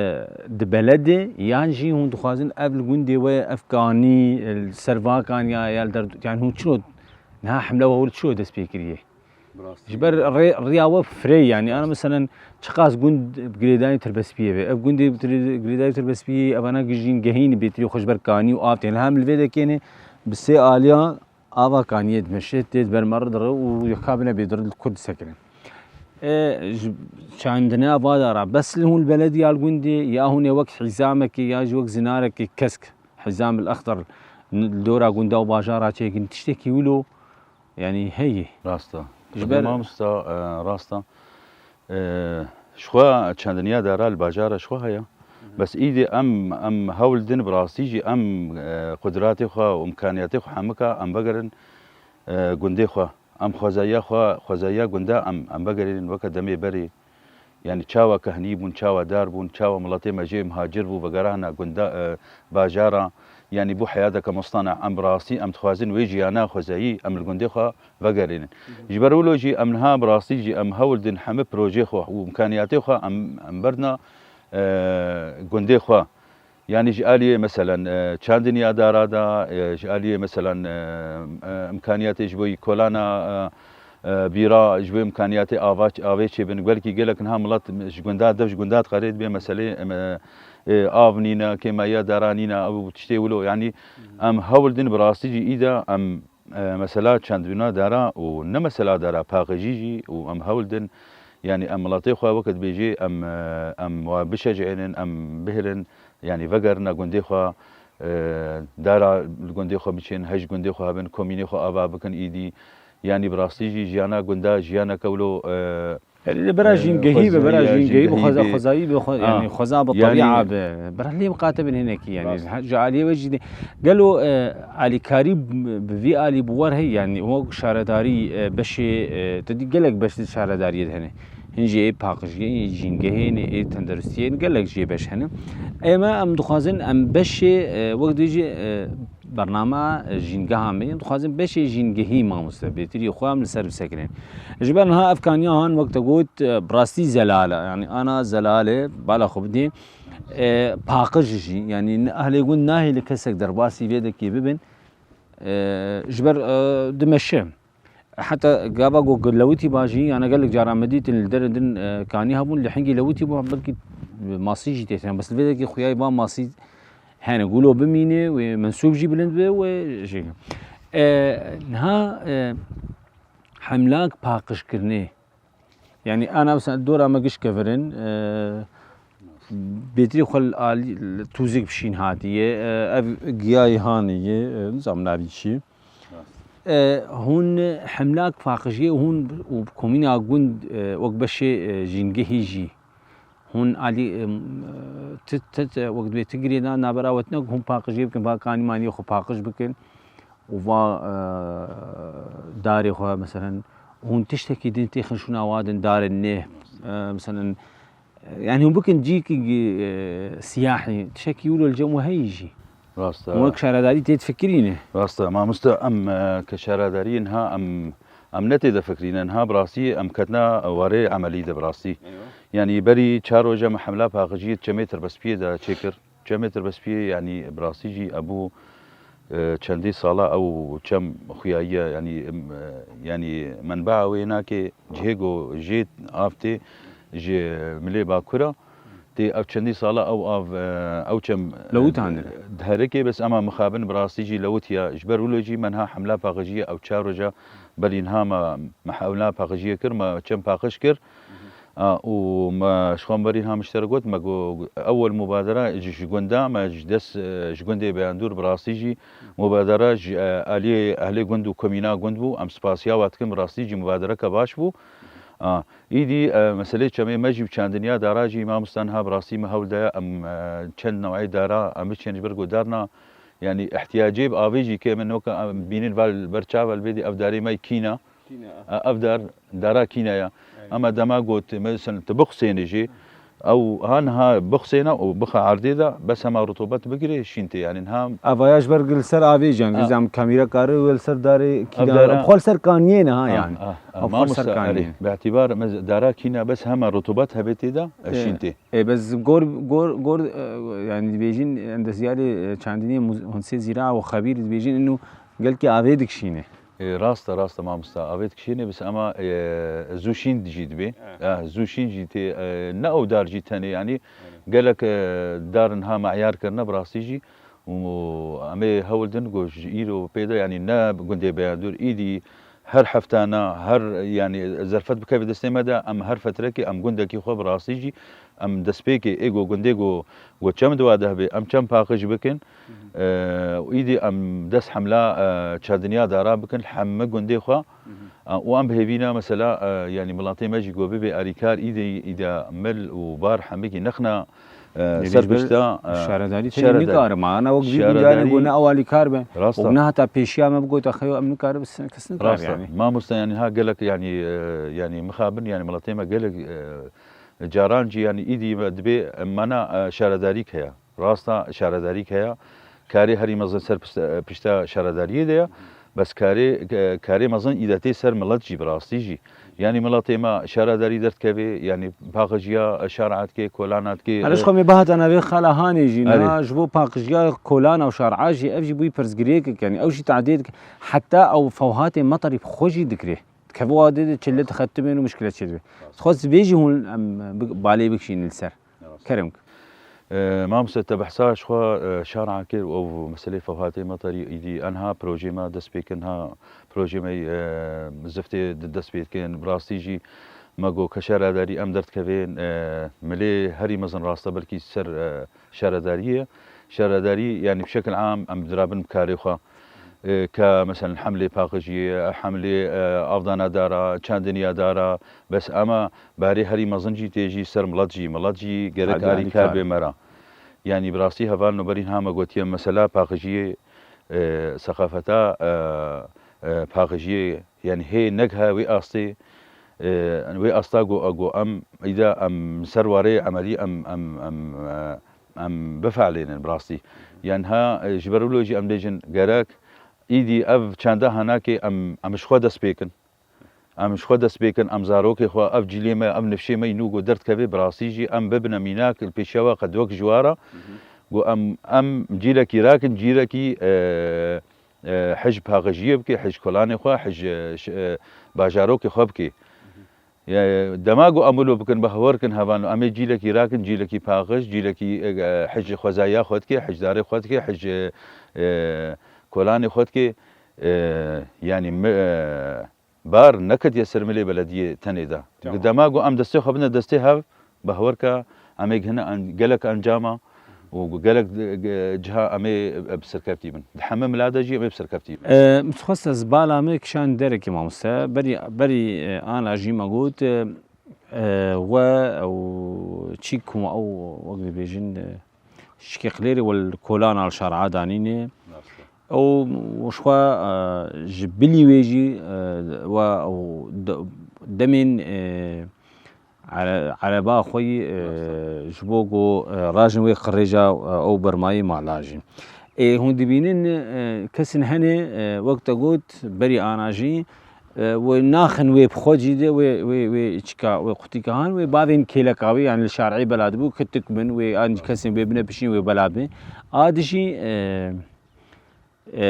di beledê yan jî hûn dixwazin ev li gundê we ev kanî, li ser va kaniya ya li der, yani hûn çilo niha hemla we li çilo dest pê kiriye? Bi rastî. Ji ber rê, riya we firê yani, ana meselen çiqas gund bi girêdayî Tirbespiyê be. Ev gundê bi tir-, girêdayî Tirbespiyê evana gijîn gehîn bêtirî xwe ji ber kanî û av tên. Hem li vê dekêne bi sê aliya Ava kaniyê dimeşe, tê di ber me re dire û yeka bine bê dire li kur disekine. E, ji çandine va dara, bes li hûn li belediya li gundê, ya hûn ê wek hîzamekê, ya jî wek zinarekê kesk, hîzam el exder, n-, li dora gunda û bajara çêkin, tiştekî wilo, yanî heye. Rast e. Ji Tabii ber mamosta, e, rast e. E, ji xwe çendiniya dara li bajara ji xwe heye. Bes îdî em, em hewl din bi rastî jî em, e, qudratê xwe û imkaniyatê xwe hemika em vegerin, e, gundê xwe. Em xwezayiya xwe, xwezayiya gunda em, em vegerînin weke demê berê. Yani çawa kehnî bûn, çawa dar bûn, çawa miletê me jê muhacir bû, vegerahna gunda, e, bajara. Yani bû heyateke mustana. Em bi rastî em dixwazin wê jiyana xwezayî em li gundê xwe vegerînin. Ji ber wilo jî em niha bi rastî jî em hewl din hemî projê xwe û imkaniyatê xwe em, em berdina, e, gundê xwe. Yanî ji aliyê meselen, e, çandiniya dara da, e, ji aliyê meselen, e, e, imkaniyatê ji bo kolana, e, e, bîra, ji bo imkaniyatê ava, avê çêbin. Belkî gelek niha milet ji gunda dev ji gunda diqerê dibê meselê, em, e, e, av nîne, kêmayiya dara nîne, ew tiştê wilo. Yanî em hewl din bi rastî jî îda em E, mesela çendbûna dara û ne mesela dara paqijî jî û em hewl din, yanî em miletê xwe weke dibêjê em, e, em wa bişecihênin, em bihêlin, yanî vegerina gundê xwe, e, dara li gundê xwe biçin, hej gundê xwe hebin, komînê xwe ava bikin îdî. Yanî bi rastî jî jiyana gunda jiyaneke wilo, e, Erê, li bera, e, jîngehî be, bera xwezayî, jîngehî be, jîngehî xweza, be. Xwezayî be, xwe-, Ha. yanî xweza be, Yanî tebîa be. Bera lê miqate bin hinekî, yanî Rast. ha, ji aliyê we jî de. Gelo, e, alîkarî bi, bi vî alî bi wer heye, yanî wek şaredarî, e, beşê, e, te dî gelek beş di şaredariyê de hene. Hin jî ê paqijiyê, ê jîngehê ne, ê tenderustiyê ne, gelek jê beş hene. Ê me em dixwazin em beşê, e, wek dibêjî, e, Bernama, e, jîngeha me yên, dixwazin beşê jîngehî mamoste bêtirî xwe em li ser bisekinin. Ji ber niha ev kaniya han wek te got, e, bi rastî zelal e. Yanî ana zelal e, bala xwe bidê. E, paqij jî, yanî ne, ehlê gund nahêle kesek derbasî vê dekê bibin. E, ji ber, e, dimeşe. Heta gava ku lewitî ba jî, yana gelek caran me dîtin li derên din, e, kanî hebûn, li hingî lewitî bû, belkî masî jî tê têne. Bes li vê dekê xuyayê ba masî hene, gulo bimîne, wê mensûb jî bilind be, wê jî. E, niha, e, hemlak paqijkirinê, Yanî, ana mesela dora me giş kevirin, e, bêtirî xwe li alî, li tûzik bişîn hatiye, e, ev giyayê hanê ye, e, nizam navî çi. E, hûn hemlak paqijiyê hûn û komîna gund, e, wek beşê, e, jîngehî jî. Hûn alî, e, ti, ti, ti, wek dibê ti girêdan navbera we tine ku hûn paqijiyê bikin, va kanî maniyê xwe paqij bikin. û va, e, darê xwe, meselen, hûn tiştekî din têxin şûna wa din darên nê, e, meselen, e, yanî hûn bikin cîkî, e, siyahî, tiştekî wilo li cem we heyî jî. Rast e. Hûn wek şaredarî tê difikirîne. Rast e, mamoste, em, e, ke şaredariyê niha em, em ne tê de fikirîne. Niha bi rastî em ketna warê emelî de bi rastî. Eywa. Yanî berî çar roja me hemla paqijiyê di çemê Tirbespiyê de çêkir. Çemê Tirbespiyê, yanî, bi rastî jî ebû, e, çendî sala ew çem xuyayiye, yanî, em, e, yanî, menbea wê nake cihê ku jê av tê ji milê Bakur a. Tê ev çendî sala ew av, e, ew çem, e, Lewitandine. Diherike, bes ema mixabin bi rastî jî lewitiya. Ji ber wilo jî me niha hemla paqijiyê ew çar roja berî niha me, me hemla paqijiyê kir, me çem paqij kir. A, û me ji xwe berî niha min ji te re got, me got, ewel mubadera ji, ji gunda, me ji dest, e, ji gundê Beyandûr bi rastî jî mubadera ji, e, aliyê ehlê gund û komîna gund bû. Em spasiya we dikin, bi rastî jî mubadereke baş bû. A, îdî, e, meselê çemê me jî û çandiniya dara jî mamosta niha bi rastî me hewl daye em, e, çend neweyê dara em biçên ji ber ku darna, yanî ihtiyacê bi avê jî kêm in, weke em bînin val ber çav el bêdî ev darê me kîna. Kîna, E, ev dar, dara kîna ya. Aynen. Ama dema got, mesela tu bixusênê jî, ew ha niha bixusêne û bixe erdê de, bes hema rutubet bigirê, şîn tê. Yanî niha Ava ya ji ber li ser avê jî, yanî Ha. dizem kamîra kare wê li ser darê Ev kîna, dara ev xwe li ser kaniyê ne ha, Ha, yanî. ha, ha. Ev xwe li ser Mamoste kaniyê. Erê, bi îtîbar me dara kîna bes hema rutubet hebe tê de, e, Ê, şîn tê. ê, bes gor, gor, gor, e, yanî dibêjin endeziyarê, e, çandiniyê muz-, Hunsê Zîra û xebîr dibêjin inu gelkî avê dikişîne. E, rast e, rast e mamosta. Avê dikişîne, bes ama, e, zû şîn jî dibê. Evet. E, zû şîn jî tê, e, ne ew dar jî tenê, yanî Evet. gelek, e, darin ha meyar kirine bi rastî jî. Û em ê hewl din ku ji îro pê de, yanî ne gundê Beyandûr, îdî her heftana, her, yanî zerfet bikeve destê me de, em her fetrekê em gundekî xwe bi rastî jî em destpêkê ê ku gundê ku, ku çem di wa de hebe, em çem paqij bikin. E, û îdî em dest hemla, e, çandiniya dara bikin, hemî gundê xwe. E, û em bi hêvî ne mesela, e, yanî miletê me jî ku bibe alîkar, îdî, îda mil û bar hemikî nexna, e, Yê ser bêjber pişta, e, şaredarî tenê şaredarî. Nikare ma. Ana wek vî Şaredarî gundiyane ku ne ew alîkar be. Rast e. Wek ne heta pêşiya me bigote xeyo em nikare, kes nikare Rast e. yanî. Mamoste, yanî ha gelek, yanî, e, yanî mixabin, yanî miletê me gelek, e, Caran jî, yanî, îdî me dibê, em mana, e, şaredarîk heye. Rasta şaredarîk heye. Karê herî mezin ser pişte-, pişta şaredariyê de ye. Bes karê, e, karê mezin îde tê ser milet jî, bi rastî jî. Yanî miletê me şaredarî derdikeve, yanî paqijiya şara dike, kolana dike, Her e, ji xwe me bihata navê xala hanê jî, Erê. niha ji bo paqijiya kolana û şara jî, ev jî bûyî pirsgirêkek, yanî ew jî tadê dike. Heta ew fewhatê meterî bi xwe jî dikirê. Dikeve wadê de çile dixetibin û mişkile çêdibe. Dixwest vê jî hûn em bi-, balê bikişînin li ser. Rast. Kerem. E, mamoste, te behsa ji xwe, e, şara kir û ev meselê fewhatê meterî îdî enha projê me dest pê kin, ha projê me, e, ziftê di dest pê dikin. Bi rastî jî me got ke şaredarî em derdikevên, e, milê herî mezin rasta belkî ser, e, şaredariyê. Şaredarî, yanî bi şekil am em dirabin bi karê xwe. E, ke, meselen, hemlê paqijiyê, hemlê, e, avdana dara, çandiniya dara, bes ama barê herî mezin jî tê jî ser milet jî, milet jî gerek Hadi alîkar alîkar. bê me ra. Yanî bi rastî hevalno berî niha me gotiye mesela paqijiyê, e, seqafeta, e, e, paqijiyê, yanî hê negha wê astê, e, wê asta go, go em, îda em ser warê emelî em, em, em, e, em bifeelênin bi rastî. Yanî ha, e, ji ber wilo jî em bêjin gerek îdî ev çanda hanakê em, em ji xwe dest pê kin. Em ji xwe dest pê kin, em zarokê xwe, ev cîlê me, ev nifşê me yî nû ku derdikeve, bi rastî jî em bibine mînak li pêşiya we qedwek ji we re. Ku em, em cîlekî rakin, cîlekî, e, e, hij paqijiyê bike, hij kolanê xwe, hij, e, ş-, e, bajarokê xwe bike. Ya, dema ku em wilo bikin, bi hawar kin hevan, em ê cîlekî rakin, cîlekî paqij, cîlekî, e, hij xwezayiya xwe dike, hij darê xwe dike, hij, e, e, kolanê xwe dike. E, yanî mi-, e, bar neketiye ser milê belediyê tenê de. Tamam. Dema ku em destê xwe bidin destê hev, bi hawar ke em ê gihine en-, gelek encama û gelek, e, ciha em ê, e, bi serkeftî bin. Di heme mila de jî em ê bi serkeftî bin. E, min dixwest ez bala me kişan derekê mamoste. Berî, berî, e, ana jî me got, e, e, we ew çî ku ew wek dibêjin, e, şikê qilêrê we li kolana li şara danîne. Rast e. Ew ji xwe, e, ji bilî wê jî, e, we ew de-, demên, e, Ere-, ereba xwe yî, e, Rast e. ji bo ku, e, rajin wê qirêja, e, ew bermayî mala jî. Ê, hûn dibînin, e, kesên hene, e, wek te got, berî ana jî, e, wê naxin wê bi xwe cî de, wê, wê, wê çika, wê qutîka han, wê bavên kêleka wê, yani li şarî bela dibû, kitik bin, wê an kesên wê bine pişîn wê bela bin. A dijî, e, E,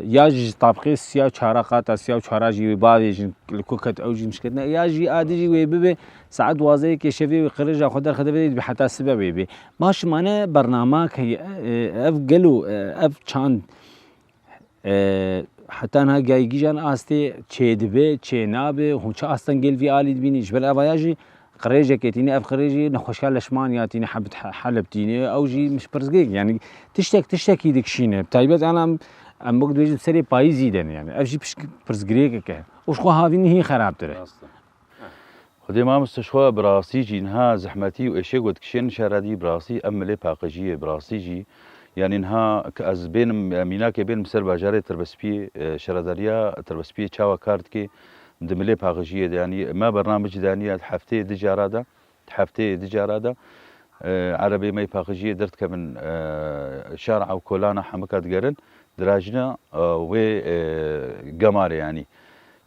ya jî ji tabqê siya û çara, qata siya û çara jî wê bavêjin li ku ket ew jî mişketine. Ya jî a dijî wê bibe saet duwazdehê şevê wê qirêja xwe derxe devê dibe heta sibe wê bê. Ma şima ne bernama ke, e, ev gelo, e, ev çand, e, heta niha gayî gîjan astê çêdibe, çênabe, hûn çi astengel vî alî dibînî? Ji ber eva ya jî qirêjekê tîne, ev qirêjî nexweşiya leşmaniya tîne, heb-, he-, Heleb tîne, ew jî pirsgirêk, yani tiştek tiştekî dikişîne. Bi taybet ana em, em wek dibêjin serê payîzî de ne, yani ev jî piş-, pirsgirêkek e. Û ji xwe havînî hîn xerabtir e. Rast e. Xwedê mamoste ji xwe bi rastî jî niha zehmetî û êşê ku dikişên şehra dî bi rastî ev milê paqijiyê bi rastî jî, yani niha ke ez bênim, e, mînakê bênim ser bajarê Tirbespiyê, e, şaredariya Tirbespiyê çawa kar dike, di milê paqijiyê de, yanî me bernamej daniye hefteyê di cara de, hefteyê di cara de, e, erebê me yê paqijiyê derdikevin, e, şara û kolana hemika digerin, dirajina, e, wê, e, gemarê yanî.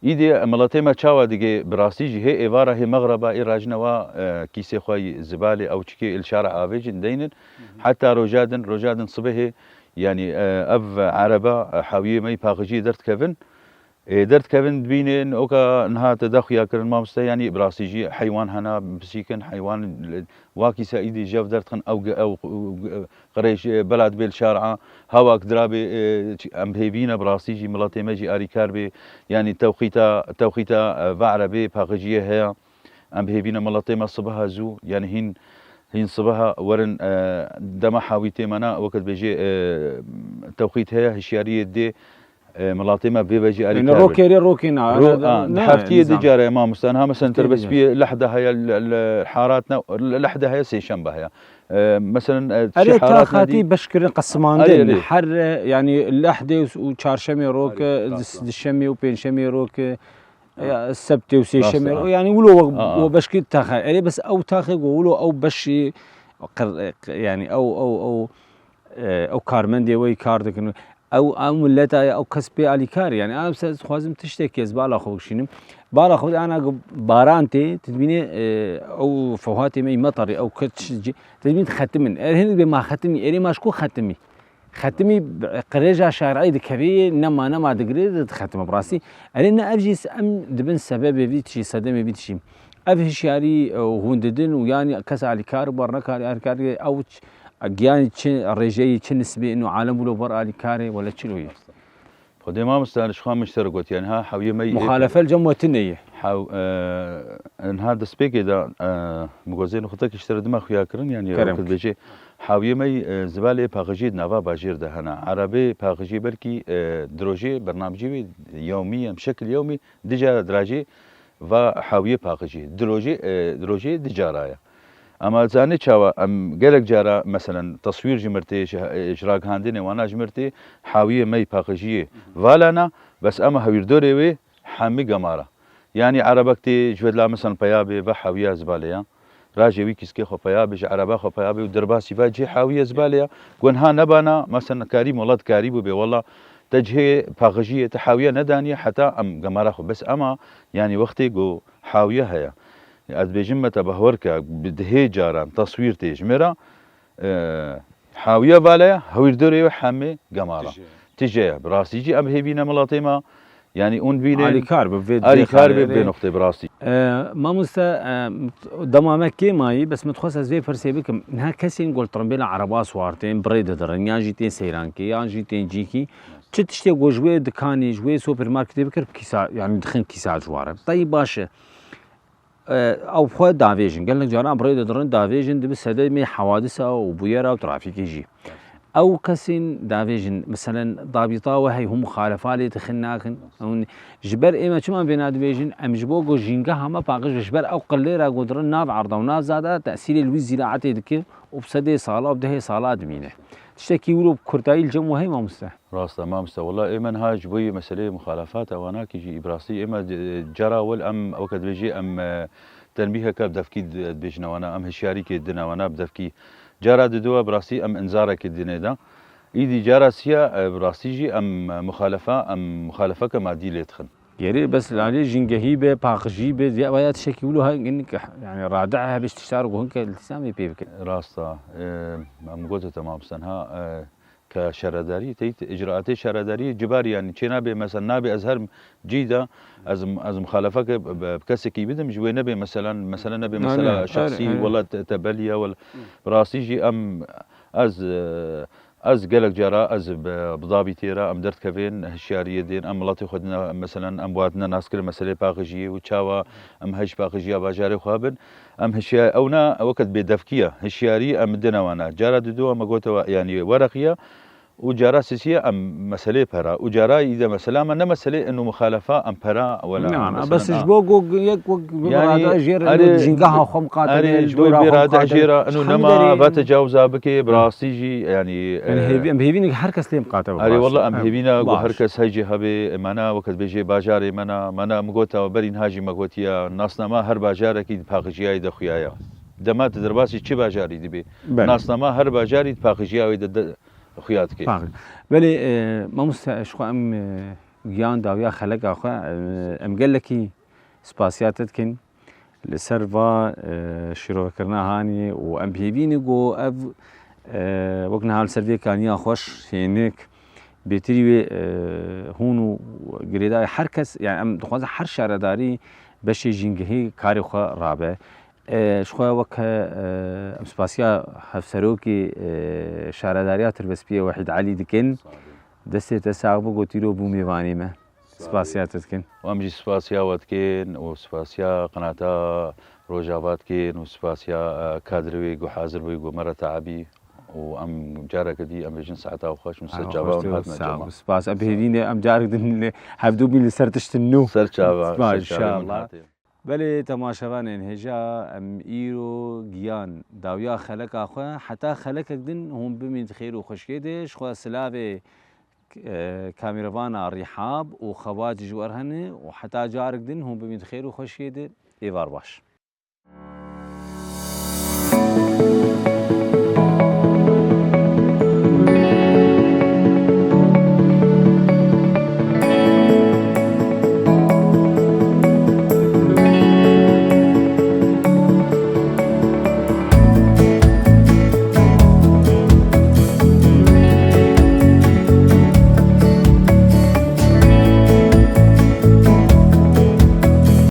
Îdî miletê me çawa digê bi rastî jî hê êvara hê mexreba ê rajina wa, e, kîsê xwe yî zibalê ew çikê li şara avêjin deynin. Heta roja din, roja din sibehê, yanî, e, ev ereba, e, hawiyê me yî paqijiyê derdikevin. Ê, derdikevin dibînin, oka niha te de xuya kirin mamoste, yanî bi rastî jî heywan hena, pisîk in, heywan, wa kîse îdî jev derdixin, ew ge-, ew, ew ge-, qirêj, e, bela dibê li şara, hawak dirabê, e, çi-, em hêvî ne bi rastî jî miletê me jî arîkar bê, yanî tewqîta, tewqîta, e, va erebê paqijiyê heye. Em bi hêvî ne miletê me sibeha zû, yanî hîn, hîn sibeha werin, e, dema hawî tê mena, weke dibêjê, e, tewqît heye, hişyariyê dê, e, miletê me vê ve jî Yanî alîkar be. Rokê rê rokê na, Ro-, na, a, di na, heftiyê di nizam. Care ye mamoste, niha mesela Heftiyê di Tirbespiyê lehde heye, li, li Harat ne, lehde heye, sêşembe heye. E, mesela, e, Erê şî ta Harat ne xatî dî. Beşkirin qesimandin. Erê, erê. Her, e, yanî lehdê û çarşemê roke, Erê, rast, rast. Dişemê û pêncşemê roke. Ya, sebtê û sêşemê, Rast e. Yani wilo we, Aa. we beşkî taxe. Erê bes ew taxe ku wilo ew beşî qir-, qi-, yani ew, ew, ew, e, ew karmendê we kar dikin. Ew, ew milleta ye, ew kes pê alîkar e. Yani ew se dixwazim tiştekî ez bala xwe bikişînim. Bala xwe ana ku baran tê, tu dibînî, e, ew fewhatê me yî metarê, ew keç, tu dibînî xetimin. Er hinek bê ma xetimî, erê ma ji ku xetimî? Xetimî qirêja şer'î dikevê, nema, nema digirê, dixetime bi rastî. Erê ne ev jî em dibin sebebê vî tişî, sedemê vî tişî. Ev hişyarî, e, hûn didin û yanî kes alîkar û bar nekar, alîkar ew ç-, giyanî çi rêjeyî, çi nisbê ino alem wilo bar alîkarê, wele çilo ye? Xwedê mamoste, ji xwe min ji te re got, yanî ha hewiyê me yî Muxalefel cem we tune ye. Hew, e, niha destpêkê de, e, min got zênê xwe tekî ji te re dima xuya kirin, yanî Kerem. Wekî dibêjê, hawiyê me yî, e, zibalê paqijiyê di nava bajêr de hene. Erebê paqijiyê belkî, e, di rojê bernamecî wê yewmî, em şekil yewmî, di cara dirajê va hawiyê paqijiyê. Di rojê, e, di rojê di cara ye. Ama zanê çawa em gelek cara, meselen, teswîr ji mir tê, ji, e, ji ragihandinê wana ji mir tê, hawiyê me yî paqijiyê vala na, bes ema hewîrdorê wê, Hemî gemara. Yanî erebek tê ji ve dila misan peya bê, ve hewiya zibalê ya. Rajê wî kîskê xwe peya bê, ji ereba xwe peya bê û derbasî ve cihê hewiya zibalê ya. Gunha nebana, mesela karî molat karî bû bê, wela Te cihê paxijiyê, te hawiye nedaniye heta em gemara xwe. Bes ema, yanî wextê ku hawiye heye, ez dibêjim me te bahwer ke bi dihê caran teswîr tê ji me re, e, hawiye vale ye, hewîrdorê wê hemê gemara. Tije ye. Tije ye. Bi rastî jî em hêvî ne miletê me, yanî hûn bînin. Alîkar bi vê Alîkar dihê bi vê xalê noqtê bi rastî. E, mamoste, e, dema me kêm mayî, bes min dixwest ez vê pirsê bikim. Niha kesên ku li tirimbêla ereba siwar tên, bi rê didirin, yan jî tên seyrankê, yan jî tên cîkî. Çi tiştê ku ji wê dikanê, ji wê supermarketê bikir, bi kîsa, yanî dixin kîsa ji ware. Tayî baş e. E, ew xwe davêjin. Gelek caran bi rê didirin, davêjin, dibi sedemê hewadisa û bûyera û trafîkê jî. Ew kesên davêjin, meselen, dabîta we hey hûn muxalefa lê dixin nakin. Hûn ji ber ême çima vêna dibêjin? Em ji bo ku jîngeha me paqij be, ji ber ew qilê re ku dirin nav erda û nav zada tesîrê li wî zîraetê dike û bi sedê sala û bi dehê sala dimîne. Tiştekî wilo bi kurtayî li cem we hey mamoste? Rast e, mamoste. Wela ê me niha ji bo yê meseleyê muxalefata wanakî jî, î bi rastî ê me, e, cara wel em, weke dibêjî, em, e, tenbîheke bi devkî di-, dibêjine wana, em hişyarîkê dine wana bi devkî. Cara didu we bi rastî em inzarekê dine de. Îdî cara siya, e, bi rastî jî em, e, muxalefa, em muxalefeke madî lê dixin. Gerê bes lalê jîngehî be, paqijî be, ya, ya tiştekî wilo ha, yani radi'a hebe ji tişta re ku hinke îltîzamê pê bike. Rast e, e, em gote te mamoste niha, e, ke şaredarî, teyt icraatê şaredarî cibarî, yanî çê nabe, mesela nabe ez her cî de ez, ez muxalefeke bi, bi kesekî bidim, ji wê nebe, mesela, mesela nebe, mesela Erê, şexsî, erê, erê. Wela te-, tebeliye, wel, bi rastî jî em, ez, e, ez gelek cara ez bi, bi dabîtê re em derdikevên hişyariyê dên, em miletê xwe dine, mesela em wadine naskirin meselê paqijiyê û çawa em hej paqijiya bajarê xwe bin. Em hişya-, ew ne, ew weke bêdevkî ye. Hişyarî em dine wana. Cara didu em gote we, yanî wereqiye û cara sisiye em meselê pera. Û cara îde mesela me ne meselê inu muxalefa em pera wela Na, na, mesela bes na. Ji bo ku yek wek bi Yanî, rade jê re erê, inu jîngeha xwe miqate erê, ne, ji dora bo xwe rade miqate jê ne. Re inu Ji nema hemderê ve tecawuza bike, bi Hı. rastî jî, yanî, Yani e, hêvî-, em hêvî ne ki her kes lê miqate be Erê, baş. wela em Em, hêvî ne ku baş. her kes heycê hebe, e, me ne weke dibêjê bajarê me ne, me ne, em gota, berî niha jî me gotiye, nasnama her bajarekî di paqijiyayê de xuya ye. Dema tu derbasî çi bajarî dibî? Belê. Nasnama her bajarî di paqijiyayê de, de xuya dike. Paqij. Belê, e, mamoste, ji xwe em, e, giyan dawiya xeleka xwe, e, em gelekî spasiya te dikin. Li ser va, e, şîrovekirina hanê û em bi hêvî ne ku ev, e, wek niha li ser vê kaniya xweş hênik bêtirî wê, e, hûn û girêdayî her kes, yani em dixwazin her şaredarî beşê jîngehî karê xwe rabe. E, ji xwe weke, e, em spasiya hevserokê, e, şaredariya Tirbespiyê Wehîd Elî dikin. Destê te sax bi, gotîro bû mêvanê me. Spasiya te dikin. Û em jî spasiya we dikin û spasiya qenata Rojava dikin û spasiya, e, kadrê wê ku hazir bû ku me re teabî û em careke dî em bêjin saeta xweş û ser çava hûn hatine cema. Spas. Em bi hêvî ne em carek din li hevdû bîn li ser tiştin nû. Ser çava, Spas, ser çava hûn inşallah. Hatin. Belê temaşevanên hêja em îro giyan dawiya xeleka xwe. Heta xelekek din hûn bimîn di xêr û xweşkê de. Ji xwe silavê e, kamîrevana Rîhab û Xebat jî ji we re hene û heta carek din hûn bibîn di xêr û xweşiyê de, êvar baş.